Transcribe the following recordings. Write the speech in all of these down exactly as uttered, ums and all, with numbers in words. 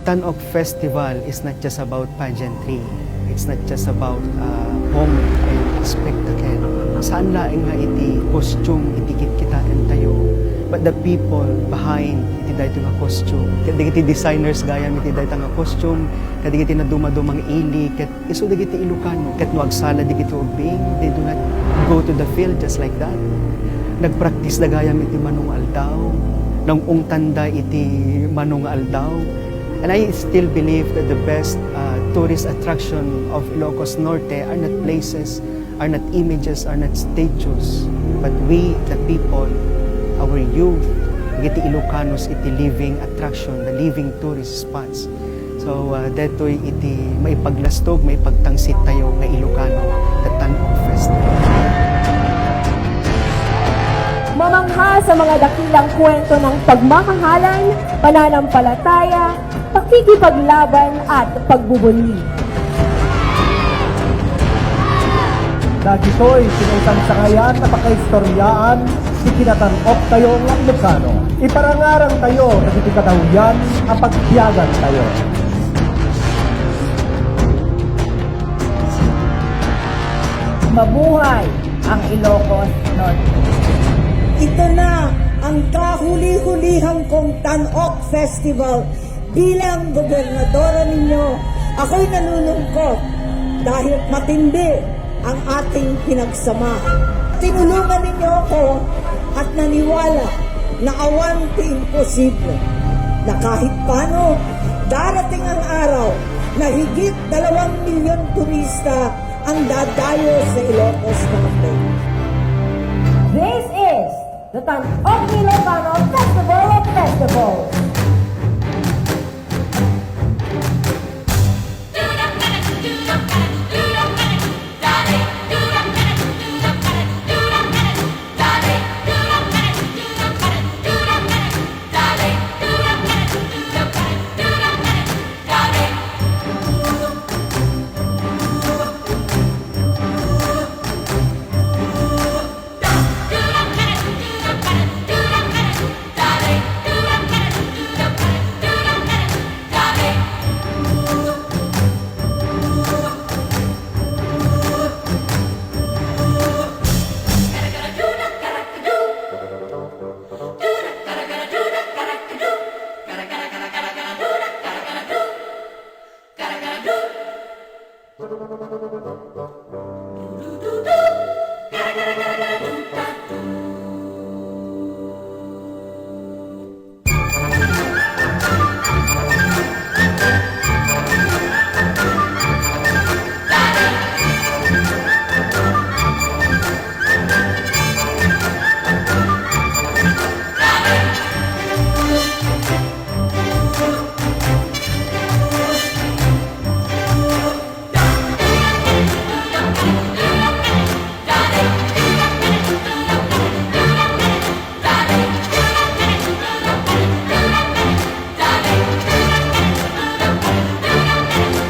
Tan-ok Festival is not just about pageantry. It's not just about, uh, pomp and spectacle. Saan laeng nga iti costume, iti kitkitaentayo, but the people behind iti daytoy nga costume. Ket dagiti designers gayam iti dayta nga costume, kadagiti nadumaduma nga ili, ket isu dagiti Ilocano. Ket no agsala dagiti ubbing, they do not go to the field just like that. Nagpraktisda gayam iti mano nga aldaw. Nang-ungtanda iti mano nga aldaw. And I still believe that the best, uh, tourist attraction of Ilocos Norte are not places, are not images, are not statues, but we, the people, our youth, dagiti Ilocanos iti living attraction, the living tourist spots. So, uh, detoy iti maipaglastog, maipagtangsit tayo nga Ilocano, the Tan-ok Festival. Mamangha sa mga dakilang kwento ng pagmamahalan, pananampalataya, pakikipaglaban at pagbubunyi. Dagitoy ti naisangsangayan a pakaistoryaan ti kinatan-oktayo nga Ilocano. Iparangarangtayo dagiti katawian a pagbiagantayo. Mabuhay ang Ilocos Norte! Ito na ang kahuli-hulihang kong Tan-ok Festival. Bilang gobernadora ninyo, ako'y nanunungkot dahil matindi ang ating pinagsamahan. Tinulungan ninyo ako at naniwala na awan ti imposible, na kahit paano, darating ang araw na higit dalawang milyon turista ang dadayo sa Ilocos Norte. This is the Tan-ok Ilocano Festival of Festivals.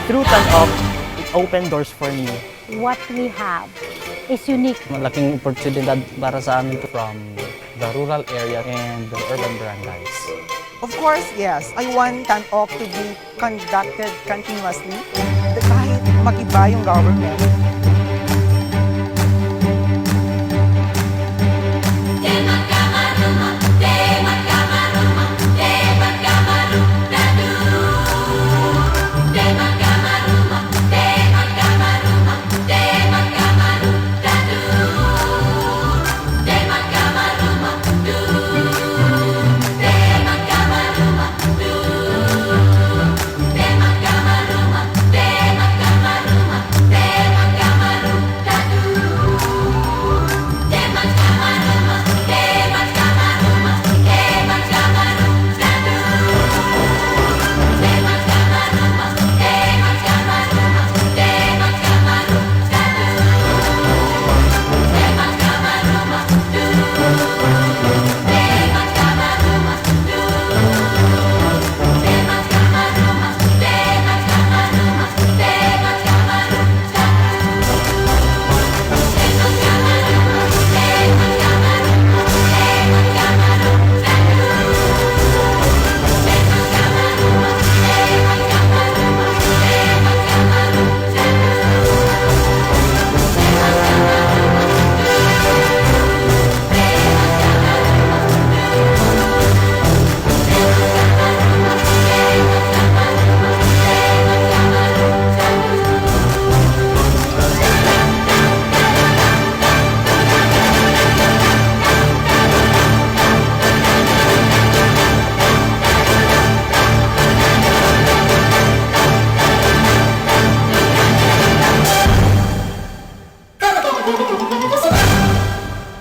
Through Tan-ok, it opened doors for me. What we have is unique. Malaking oportunidad para sa amin to from the rural area and the urban barangays. Of course, yes. I want Tan-ok to be conducted continuously. Kahit mag-iba yung government.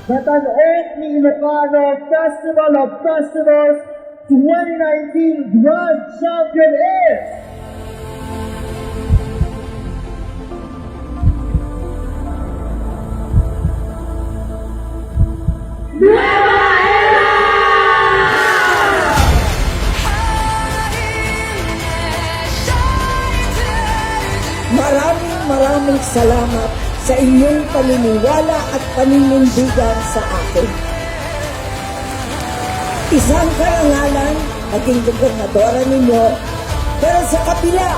Natan-ok ni Ilocano Festival of Festivals twenty nineteen Grand Champion is Nueva Era! Maraming, maraming salamat sa inyong paniniwala at paninindigan sa akin. Isang karangalan, naging gobernadora ninyo, pero sa kabila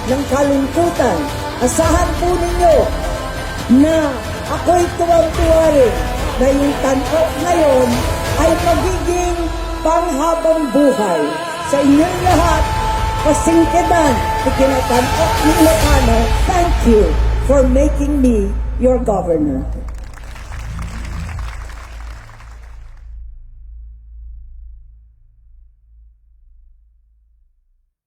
ng kalungkutan, asahan po ninyo na ako'y tuwang-tuwa rin na yung Tan-ok ngayon ay magiging panghabang buhay. Sa inyong lahat, kasingkedan, ikinatan-ok ni Ilocano, thank you for making me your governor.